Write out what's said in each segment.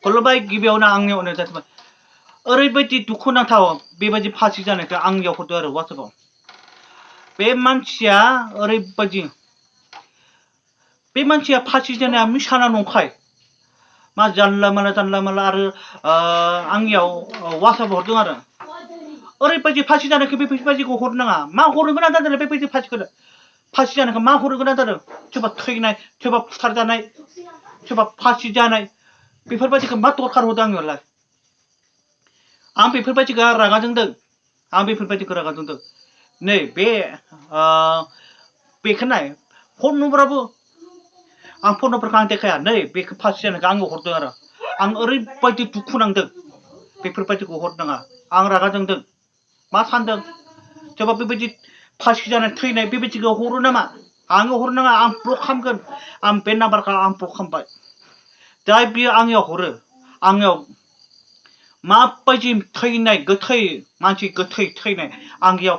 खुलुमबाय गिबियावनो आंनि अननाय जासिबाय ओरैबायदि दुखुनांथाव बेबायदि फासि जानायखौ आंनियाव हरदो आरो वाट्सएपआव बे मानसिया फासि जानाया मिसाना नंखाय मा जानला माला आरो आंनियाव वाट्सएप हरदों आरो ओरैबायदि फासि जानायखौ बेबायदिखौ हरनो नाङा मा हरनो गोनां जादों बेबायदि फासि जानायखौ मा हरनो गोनां जादों सोरबा थैनाय सोरबा फुथारजानाय सोरबा फासि जानाय बेफोरबायदिखौ मा दरखार होदों आंनियावलाय आं बेफोरबायदिखौ रागा जोंदों नै बेखौ नाय फन नम्बराबो आं फन नम्बरखौ आं देखाया नै बेखौ फासि जानायखौ आंनो हरदों आरो आं ओरैबायदि दुखु नांदों बेफोरबायदिखौ हरनाङा आं रागा जोंदों मा सानदों सोरबा बेबायदि फासि जानाय थैनाय बेबायदिखौ हरो नामा आङो हरनाङा आं ब्लक खालामगोन आं बे नाम्बारखौ आं ब्लक खालामबाय जाय बियो आंनियाव हरो आंनियाव माबायदि थैनाय गोथै मानसि गोथै थैनाय आंनियाव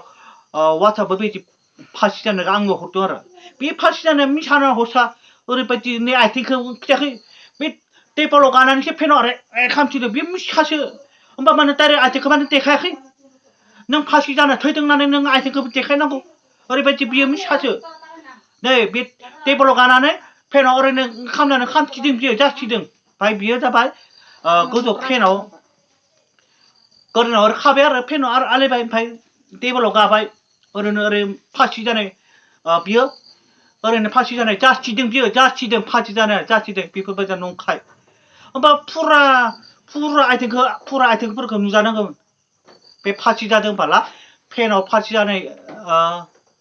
वाट्सएपआव बेबायदि फासि जानायखौ आंनो हरदों आरो बे फासि जानाया मिसाना हसा ओरैबायदि नै आथिंखौ खिथायाखै बे टेबोलाव गानानैसो फेनाव खामथिदों बे मिसासो होमबा मानो डाइरेक्ट आथिंखौ मानो देखायाखै नों फासि जाना थैदों होननानै नों आथिंखौबो देखायनांगौ ओरैबायदि बियो मिसासो नै बे टेबोलाव गानानै फेनाव ओरैनो खामनानै खामथिदों बियो जासिदों ओमफ्राय बियो जाबाय गोजौ फेनाव गोदोनाव खाबाय आरो फेनाव आरो आलायबाय ओमफ्राय टेबोलाव गाबाय ओरै फासि जानाय बियो ओरैनो फासि जानाय जासिदों बियो जासिदों फासि जानाया जासिदों बेफोरबायदि नंखाय होमबा फुरा आथिंफोरखौ नुजानांगौमोन बे फासि जादोंबाला फेनाव फासि जानाय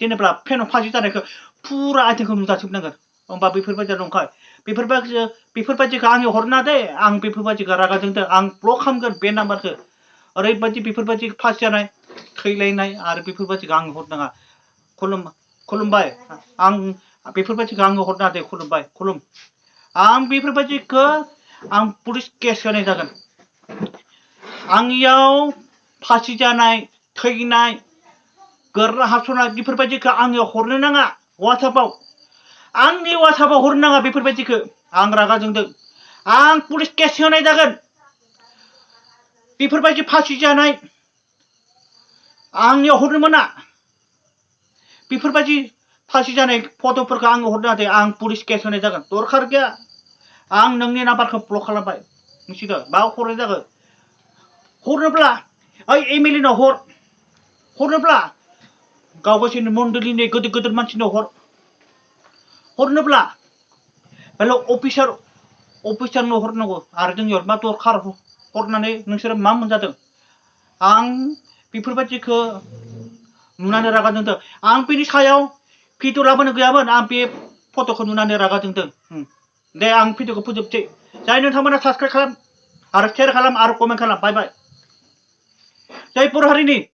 जेनेबा फेनाव फासि जानायखौ फुरा आथिंखौ नुजाजोबनांगोन होमबा बेफोरबायदि नंखाय बेफोरबायदिखौ आंनि हरना दे आं बेफोरबायदिखौ रागा जोंदों आं ब्लक खालामगोन बे नाम्बारखौ ओरैबायदि बेफोरबायदि फासि जानाय थैलायनाय आरो बेफोरबायदिखौ आं हरनाङा खुलुमबाय आं बेफोरबायदिखौ आङो हरना दे खुलुम आं बेफोरबायदिखौ आं पुलिस केस होनाय जागोन आंनियाव फासि जानाय थैनाय गोरला हाबसनाय बेफोरबायदिखौ आंनियाव हरनो नाङा वाट्सएपआव आंनि वाट्सएपआव हरनो नाङा बेफोरबायदिखौ आं रागा जोंदों आं पुलिस केस होनाय जागोन बेफोरबायदि फासि जानाय आंनियाव हरनो मोना बेफोरबायदि फासि जानाय फट'फोरखौ आंनो हरनो दे आं पुलिस केस होनाय जागोन दरखार गैया आं नोंनि नाम्बारखौ ब्लक खालामबाय मिथिदों बा हरनाय जागोन हरनोब्ला ओइ एमएलएनाव हरनोब्ला गावगासिनो मण्डलिनि गिदिर मानसिनाव हरनोब्ला बेल' अफिसारनो हरनांगौ आरो जोंनियाव मा दरखार हरनानै नोंसोरो मा मोनजादों आं बेफोरबायदिखौ नुनानै रागा जोंदों आं बेनि सायाव भिडिअ लाबोनो गैयामोन आं बे फट'खौ नुनानै रागा जोंदों दे आं भिडिअखौ फोजोबसै जाय नोंथांमोना साबसक्राइब खालाम आरो शेयार खालाम आरो कमेन्ट खालाम बाय बाय जय बर' हारिनि